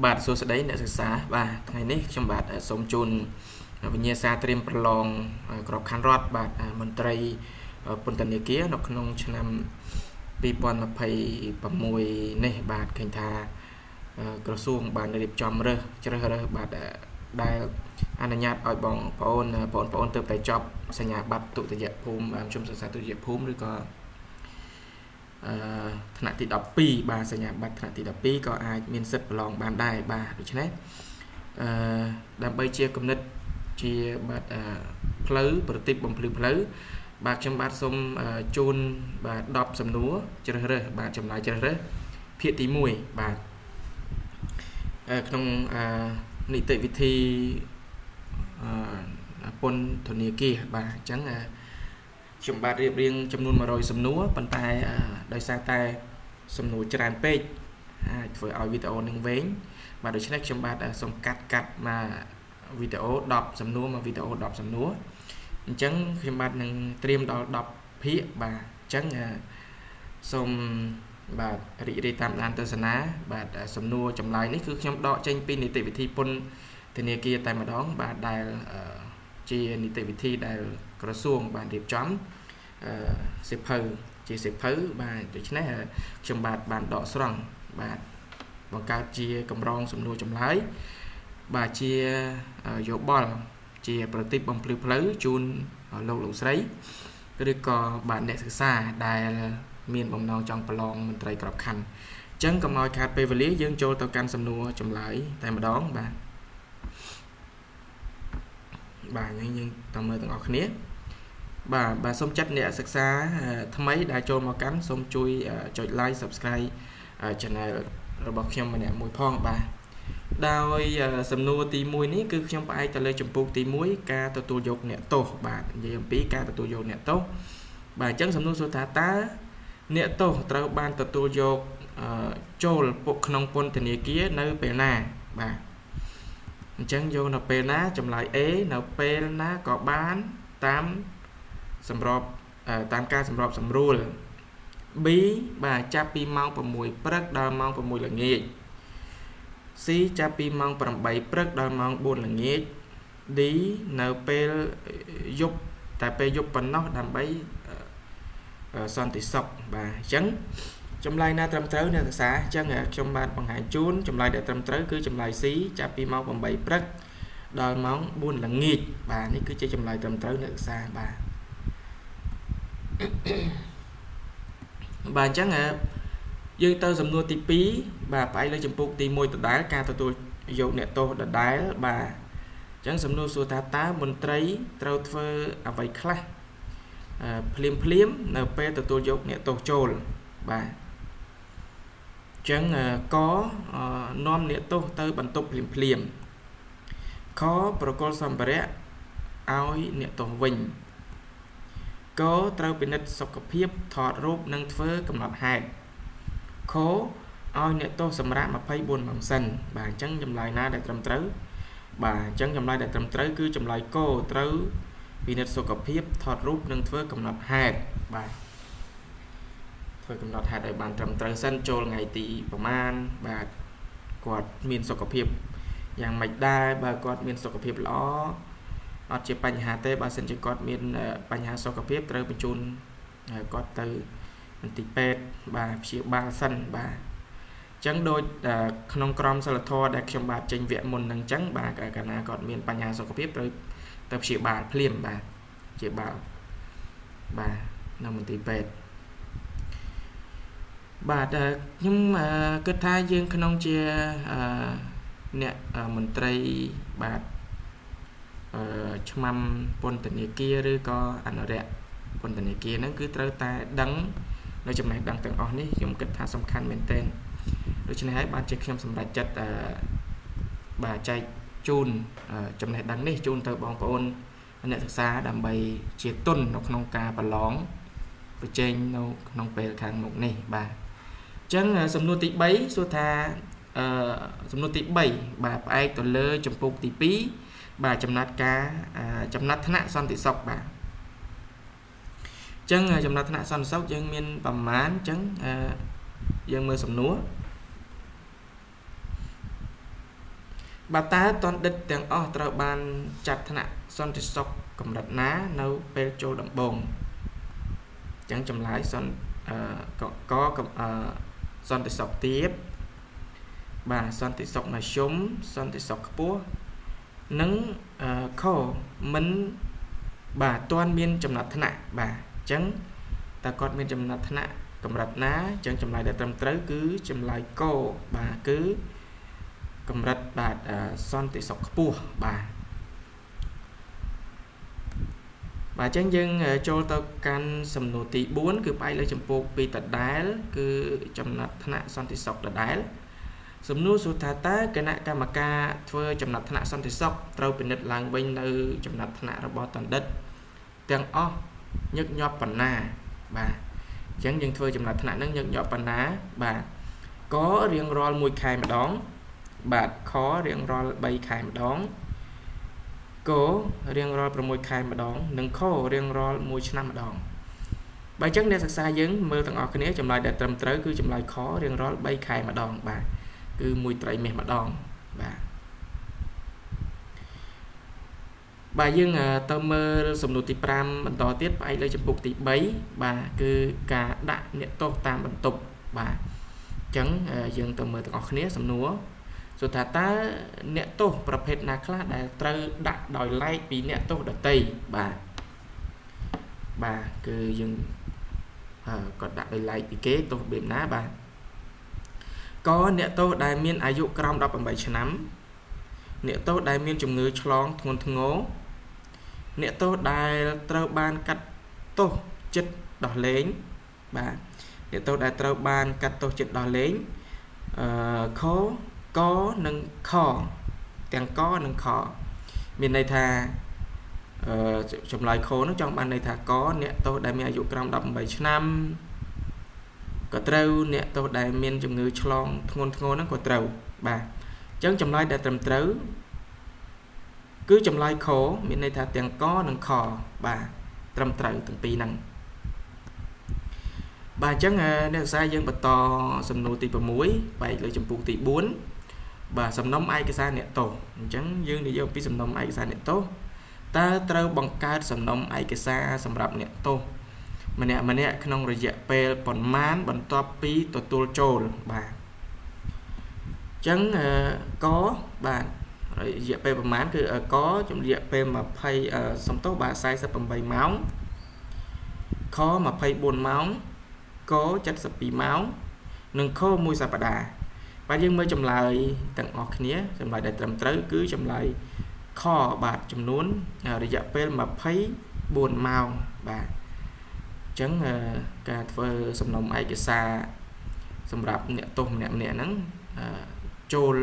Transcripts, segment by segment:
បាទសួស្តីអ្នកសិក្សាបាទថ្ងៃនេះខ្ញុំបាទសូមជូនវិញ្ញាសាត្រៀមប្រឡងក្របខ័ណ្ឌរដ្ឋបាទមន្ត្រីពន្ធនាគារនៅក្នុងឆ្នាំ2026នេះបាទឃើញថាក្រសួងបានរៀបចំរើសជ្រើសរើសបាទដែលអនុញ្ញាតឲ្យបងប្អូនបងប្អូនទើបតែចប់សញ្ញាបត្រទុតិយភូមិមជ្ឈមសិក្សាទុតិយភូមិឬក៏ថ្នាក់ទី12បាទសញ្ញាបត្រថ្នាក់ទី12ក៏អាចមានសិទ្ធិប្រឡងបានដែរបាទដូច្នេះដើម្បីជាគំនិតជាបាទផ្លូវប្រទីបបំភ្លឺផ្លូវបាទខ្ញុំបាទសូមជូនបាទ10សំណួរជ្រើសរើសបាទចម្លើយជ្រើសរើសភាគទី1បាទក្នុងនីតិវិធីពន្ធនាគារបាទអញ្ចឹងខ្ញុំបាទរៀបរៀងចំនួន100សំណួរប៉ុន្តែដោយសារតែសំណួរច្រើនពេកអាចធ្វើឲ្យវីដេអូនឹងវែងបាទដូច្នេះខ្ញុំបាទសូមកាត់មកវីដេអូ10សំណួរមកវីដេអូ10សំណួរអញ្ចឹងខ្ញុំបាទនឹងត្រៀមដល់10ភាគបាទអញ្ចឹងសូមបាទរីករាយតាមដានទស្សនាបាទសំណួរចម្លើយនេះគឺខ្ញុំដកចេញពីនីតិវិធីពន្ធនាគារតែម្ដងបាទដែលជានីតិវិធីដែលក្រសួងបានរៀបចំសិភៅជាសិភៅបាទដូច្នេះខ្ញុំបាទបានដកស្រង់បាទបង្កើតជាកម្រងសំណួរចម្លើយបាទជាយោបល់ជាប្រតិបបំភ្លឺផ្លូវជូនលោកលោកស្រីឬក៏បាទអ្នកសិក្សាដែលមានបំណងចង់ប្រឡងមន្ត្រីក្របខ័ណ្ឌអញ្ចឹងកុំឲ្យខាតពេលវេលាយើងចូលទៅកាន់សំណួរចម្លើយតែម្ដងបាទបាទយើងតមើលទាំងអស់គ្នាបាទសូមចាត់អ្នកសិក្សាថ្មីដែលចូលមកកាន់សូមជួយចុច like Subscribe Channel របស់ខ្ញុំម្នាក់មួយផងបាទដោយសំណួរទី1នេះគឺខ្ញុំផ្អែកទៅលើចម្ពោះទី1ការទទួលយកអ្នកទោសបាទនិយាយអំពីការទទួលយកអ្នកទោសបាទអញ្ចឹងសំណួរសួរថាតើអ្នកទោសត្រូវបានទទួលយកចូលពុកក្នុងពន្ធនាគារនៅពេលណាបាទអញ្ចឹងយកនៅពេលណាចម្លើយ A នៅពេលណាក៏បានតាមសម្របតាមការសម្របសម្រួល B បាទចាប់ពីម៉ោង6ព្រឹកដល់ម៉ោង6ល្ងាច C ចាប់ពីម៉ោង8ព្រឹកដល់ម៉ោង4ល្ងាច D នៅពេលយប់តែពេលយប់ប៉ុណ្ណោះដើម្បីសន្តិសុខបាទអញ្ចឹងចម្លើយណាត្រឹមត្រូវអ្នកសិក្សាអញ្ចឹងខ្ញុំបាទបង្ហាញជូនចម្លើយដែលត្រឹមត្រូវគឺចម្លើយ C ចាប់ពីម៉ោង8ព្រឹកដល់ម៉ោង4ល្ងាចបាទនេះគឺជាចម្លើយត្រឹមត្រូវអ្នកសិក្សាបាទបាទអញ្ចឹងយើងទៅសំណួរទី2បាទផ្អែកលើចម្ពោះទី1ដដែលការទទួលយកអ្នកទោសដដែលបាទអញ្ចឹងសំណួរសួរថាតើមន្ត្រីត្រូវធ្វើអ្វីខ្លះភ្លាមភ្លាមនៅពេលទទួលយកអ្នកទោសចូលបាទអញ្ចឹងកនាំអ្នកទោសទៅបន្ទប់ភ្លាមភ្លាមខប្រគល់សម្ភារៈឲ្យអ្នកទោសវិញកត្រូវពិនិត្យសុខភាពថតរូបនិងធ្វើកំណត់ហេតុខឲ្យអ្នកទោសសម្រាប់24ម៉ោងសិនបាទអញ្ចឹងចម្លើយណាដែលត្រឹមត្រូវបាទអញ្ចឹងចម្លើយដែលត្រឹមត្រូវគឺចម្លើយកត្រូវពិនិត្យសុខភាពថតរូបនិងធ្វើកំណត់ហេតុបាទធ្វើកំណត់ហេតុឲ្យបានត្រឹមត្រូវសិនចូលថ្ងៃទីប្រមាណបាទគាត់មានសុខភាពយ៉ាងម៉េចដែរបើគាត់មានសុខភាពល្អអត់ជាបញ្ហាទេបើសិនជាគាត់មានបញ្ហាសុខភាពត្រូវបញ្ជូនគាត់ទៅមន្ទីរពេទ្យបាទព្យាបាលសិនបាទអញ្ចឹងដូចក្នុងក្រមសីលធម៌ដែលខ្ញុំបាទចេញវគ្គមុននឹងអញ្ចឹងបាទកាលណាគាត់មានបញ្ហាសុខភាពត្រូវទៅព្យាបាលភ្លាមបាទព្យាបាលបាទនៅមន្ទីរពេទ្យបាទខ្ញុំគិតថាយើងក្នុងជាអ្នកមន្ត្រីបាទឆ្មាំពន្ធនាគារឬក៏អនុរិយពន្ធនាគារហ្នឹងគឺត្រូវតែដឹងនៅចំណេះដឹងទាំងអស់នេះខ្ញុំគិតថាសំខាន់មែនទែនដូច្នេះហើយបានជាខ្ញុំសម្រេចចិត្តបាទចែកជូនចំណេះដឹងនេះជូនទៅបងប្អូនអ្នកសិក្សាដើម្បីជាទុននៅក្នុងការប្រឡងប្រជែងនៅក្នុងពេលខាងមុខនេះបាទអញ្ចឹងសំណួរទី3សួរថាសំណួរទី3បាទផ្អែកទៅលើចម្ពោះទី2បាទចំណាត់ការចំណាត់ថ្នាក់សន្តិសុខបាទអញ្ចឹងចំណាត់ថ្នាក់សន្តិសុខយើងមានប្រមាណអញ្ចឹងយើងមើលសំណួរ បាទតើទណ្ឌិតទាំងអស់ត្រូវបានចាត់ថ្នាក់សន្តិសុខកម្រិតណានៅពេលចូលដំបូងអញ្ចឹងចម្លើយសន្កកសន្តិសុខទាបបាទសន្តិសុខមធ្យមសន្តិសុខខ្ពស់និងខមិនបាទទាន់មានចំណាត់ថ្នាក់បាទអញ្ចឹងតើគាត់មានចំណាត់ថ្នាក់កម្រិតណាអញ្ចឹងចម្លើយដែលត្រឹមត្រូវគឺចម្លើយកបាទគឺកម្រិតបាទសន្តិសុខខ្ពស់បាទបាទអញ្ចឹងយើងចូលទៅកាន់សំណួរទី4គឺផ្អែកលើចំពោះ2ដដែលគឺចំណាត់ថ្នាក់សន្តិសុខដដែលសំណួរសួរថាតើគណៈកម្មការធ្វើចំណាត់ថ្នាក់សន្តិសុខត្រូវពិនិត្យឡើងវិញនៅចំណាត់ថ្នាក់របស់ទណ្ឌិតទាំងអស់ញឹកញាប់ប៉ុណ្ណាបាទអញ្ចឹងយើងធ្វើចំណាត់ថ្នាក់ហ្នឹងញឹកញាប់ប៉ុណ្ណាបាទករៀងរាល់1ខែម្ដងបាទខរៀងរាល់3ខែម្ដងករៀងរាល់6ខែម្ដងនិងខរៀងរាល់1ឆ្នាំម្ដងបើអញ្ចឹងអ្នកសិក្សាយើងមើលទាំងអស់គ្នាចម្លើយដែលត្រឹមត្រូវគឺចម្លើយខរៀងរាល់3ខែម្ដងបាទគឺមួយត្រីមាសម្ដងបាទបាទយើងទៅមើលសំណួរទី5បន្តទៀតផ្អែកលើចំពុកទី3បាទគឺការដាក់អ្នកទោសតាមបន្ទប់បាទអញ្ចឹងយើងទៅមើលទាំងអស់គ្នាសំណួរសួរថាតើអ្នកទោសប្រភេទណាខ្លះដែលត្រូវដាក់ដោយឡែកពីអ្នកទោសដទៃបាទបាទគឺយើងគាត់ដាក់ដោយឡែកពីគេទោសបែបណាបាទកអ្នកទោសដែលមានអាយុក្រោម18ឆ្នាំអ្នកទោសដែលមានជំងឺឆ្លងធ្ងន់ធ្ងរអ្នកទោសដែលត្រូវបានកាត់ទោសចិត្តដោះលែងបាទអ្នកទោសដែលត្រូវបានកាត់ទោសចិត្តដោះលែងខកនិងខទាំងកនិងខមានន័យថាចម្លើយខនោះចង់បានន័យថាកអ្នកទោសដែលមានអាយុក្រោម18ឆ្នាំក៏ត្រូវអ្នកទោសដែលមានជំងឺឆ្លងធ្ងន់ធ្ងរហ្នឹងក៏ត្រូវបាទអញ្ចឹងចម្លើយដែលត្រឹមត្រូវគឺចម្លើយខមានន័យថាទាំងកនិងខបាទត្រឹមត្រូវទាំងពីរហ្នឹងបាទអញ្ចឹងអ្នកសិក្សាយើងបន្តសំណួរទី6បែកលើចម្ពោះទី4បាទសំណុំឯកសារអ្នកទោសអញ្ចឹងយើងនិយាយអំពីសំណុំឯកសារអ្នកទោសតើត្រូវបង្កើតសំណុំឯកសារសម្រាប់អ្នកទោសម្នាក់ម្នាក់ក្នុងរយៈពេលប៉ុន្មានបន្ទាប់ពីទទួលចូលបាទអញ្ចឹងកបាទរយៈពេលប្រហែលគឺកជំរយៈពេល20សំទោសបាទ48ម៉ោងខ24ម៉ោងក72ម៉ោងនិងខ1សប្តាហ៍បាទយើងមើលចម្លើយទាំងអស់គ្នាចម្លើយដែលត្រឹមត្រូវគឺចម្លើយខបាទចំនួនរយៈពេល24ម៉ោងបាទអញ្ចឹងការធ្វើសំណុំឯកសារសម្រាប់អ្នកទោសម្នាក់ម្នាក់ហ្នឹងចូល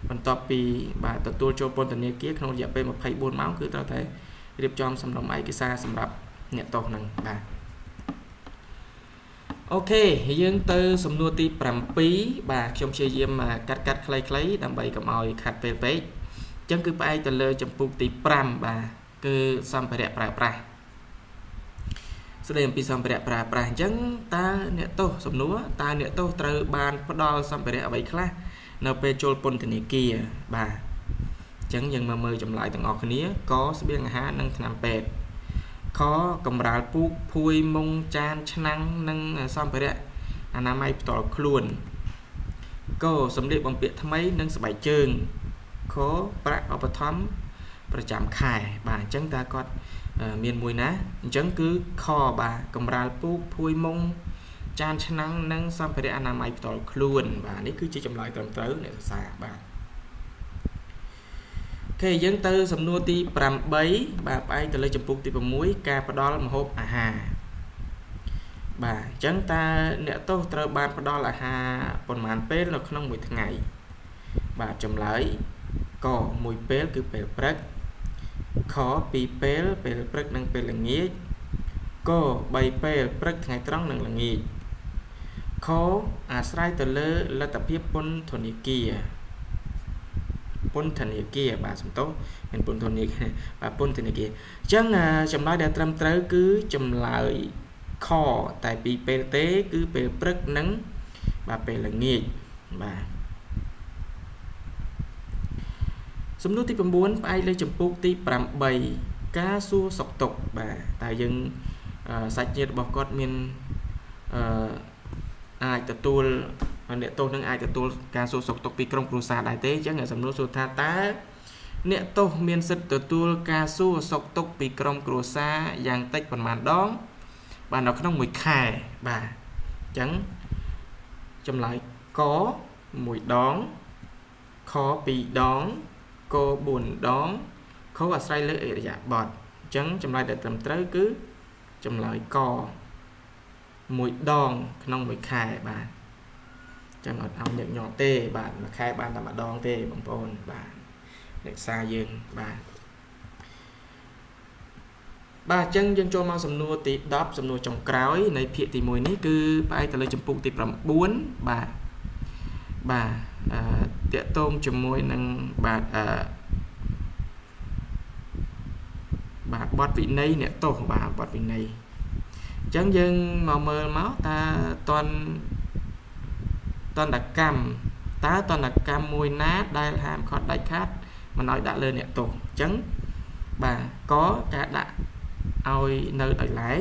បន្ទាប់ពីបាទទទួលចូលពន្ធនាគារក្នុងរយៈពេល24ម៉ោងគឺត្រូវតែរៀបចំសំណុំឯកសារសម្រាប់អ្នកទោសហ្នឹងបាទអូខេយើងទៅសំណួរទី7បាទខ្ញុំព្យាយាមកាត់ខ្លីៗដើម្បីកុំឲ្យខាត់ពេលពេកអញ្ចឹងគឺផ្អែកទៅលើចម្ពោះទី5បាទគឺសម្ភារៈប្រើប្រាស់ស្ដីអំពីសម្ភារៈប្រើប្រាស់អញ្ចឹងតើអ្នកទោសសំណួរតើអ្នកទោសត្រូវបានផ្ដល់សម្ភារៈអ្វីខ្លះនៅពេលចូលពន្ធនាគារបាទអញ្ចឹងយើងមកមើលចម្លើយទាំងអស់គ្នាកស្បៀងអាហារនិងថ្នាំពេទ្យខកម្រាលពូកភួយមុងចានឆ្នាំងនិងសម្ភារៈអនាម័យផ្ទាល់ខ្លួនកសម្លៀកបំពាក់ថ្មីនិងស្បែកជើងខប្រាក់ឧបត្ថម្ភប្រចាំខែបាទអញ្ចឹងតើគាត់មានមួយណាអញ្ចឹងគឺខបាទកម្រាលពូកភួយមុងចានឆ្នាំងនិងសម្ភារៈអនាម័យផ្ទាល់ខ្លួនបាទនេះគឺជាចម្លើយត្រឹមត្រូវអ្នកសិក្សាបាទអូខេយើងទៅសំណួរទី8បាទផ្អែកទៅលើចម្ពោះទី6ការផ្ដល់ម្ហូបអាហារបាទអញ្ចឹងតើអ្នកទោសត្រូវបានផ្ដល់អាហារប៉ុន្មានពេលនៅក្នុងមួយថ្ងៃបាទចម្លើយកមួយពេលគឺពេលព្រឹកខ2ពេលពេលព្រឹកនិងពេលល្ងាចក3ពេលព្រឹកថ្ងៃត្រង់និងល្ងាចខអាស្រ័យទៅលើលទ្ធភាពពន្ធនាគារបាទសំទោសមានពន្ធនាគារបាទពន្ធនាគារអញ្ចឹងចម្លើយដែលត្រឹមត្រូវគឺចម្លើយខតែ2ពេលទេគឺពេលព្រឹកនិងបាទពេលល្ងាចបាទ សំណួរទី9ផ្អែកលើចម្ពោះទី8ការសួរសុខទុក្ខបាទតើយើងសាច់ញាតិរបស់គាត់មានអឺអាចទទួលអ្នកទោសនឹងអាចទទួលការសួរសុខទុក្ខពីក្រុមគ្រួសារដែរទេអញ្ចឹងសំណួរសួរថាតើអ្នកទោសមានសិទ្ធិទទួលការសួរសុខទុក្ខពីក្រុមគ្រួសារយ៉ាងតិចប៉ុន្មានដងបាទនៅក្នុងមួយខែបាទអញ្ចឹងចម្លើយក1ដងខ2ដងក4ដងខអាស្រ័យលើឥរិយាបថអញ្ចឹងចម្លើយដែលត្រឹមត្រូវគឺចម្លើយក1ដងក្នុងមួយខែបាទអញ្ចឹងអត់ឲ្យញឹកញាប់ទេបាទមួយខែបានតែម្ដងទេបងប្អូនបាទអ្នកសារយើងបាទបាទអញ្ចឹងយើងចូលមកសំណួរទី10សំណួរចុងក្រោយនៃភាគទី1នេះគឺផ្អែកទៅលើចម្ពោះទី9បាទបាទតាក់ទងជាមួយនឹងបាទបាទបទវិន័យអ្នកទោសបាទបទវិន័យអញ្ចឹងយើងមកមើលមកតើតន្តកម្មតើតន្តកម្មមួយណាដែលហាមឃាត់ដាច់ខាតមិនឲ្យដាក់លើអ្នកទោសអញ្ចឹងបាទកការដាក់ឲ្យនៅដោយឡែក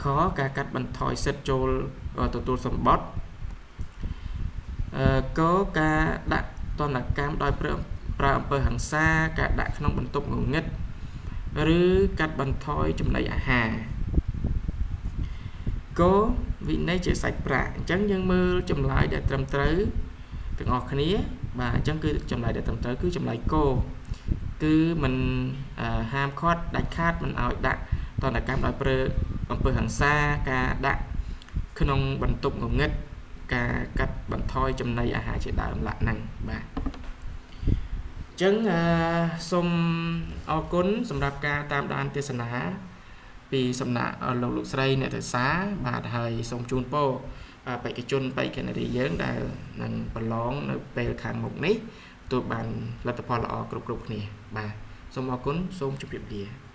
ខការកាត់បន្ថយសិទ្ធិចូលទទួលសម្បត្តិកការដាក់ទណ្ឌកម្មដោយប្រើអំពើហិង្សាការដាក់ក្នុងបន្ទប់ងងឹតឬកាត់បន្ថយចំណីអាហារកវិន័យជាសាច់ប្រាក់អញ្ចឹងយើងមើលចម្លើយដែលត្រឹមត្រូវទាំងអស់គ្នាបាទអញ្ចឹងគឺចម្លើយដែលត្រឹមត្រូវគឺចម្លើយកគឺមិនហាមឃាត់ដាច់ខាតមិនឲ្យដាក់ទណ្ឌកម្មដោយប្រើអំពើហិង្សាការដាក់ក្នុងបន្ទប់ងងឹតការកាត់បន្ថយចំណីអាហារជាដើមឡាក់ហ្នឹងបាទអញ្ចឹងសូមអរគុណសម្រាប់ការតាមដានទេសនាពីសំណាក់លោកលោកស្រីអ្នកទេសាបាទហើយសូមជូនពរបេក្ខជនបេក្ខនារីយើងដែលនឹងប្រឡងនៅពេលខាងមុខនេះទទួលបានលទ្ធផលល្អគ្រប់ៗគ្នាបាទសូមអរគុណសូមជម្រាបលា។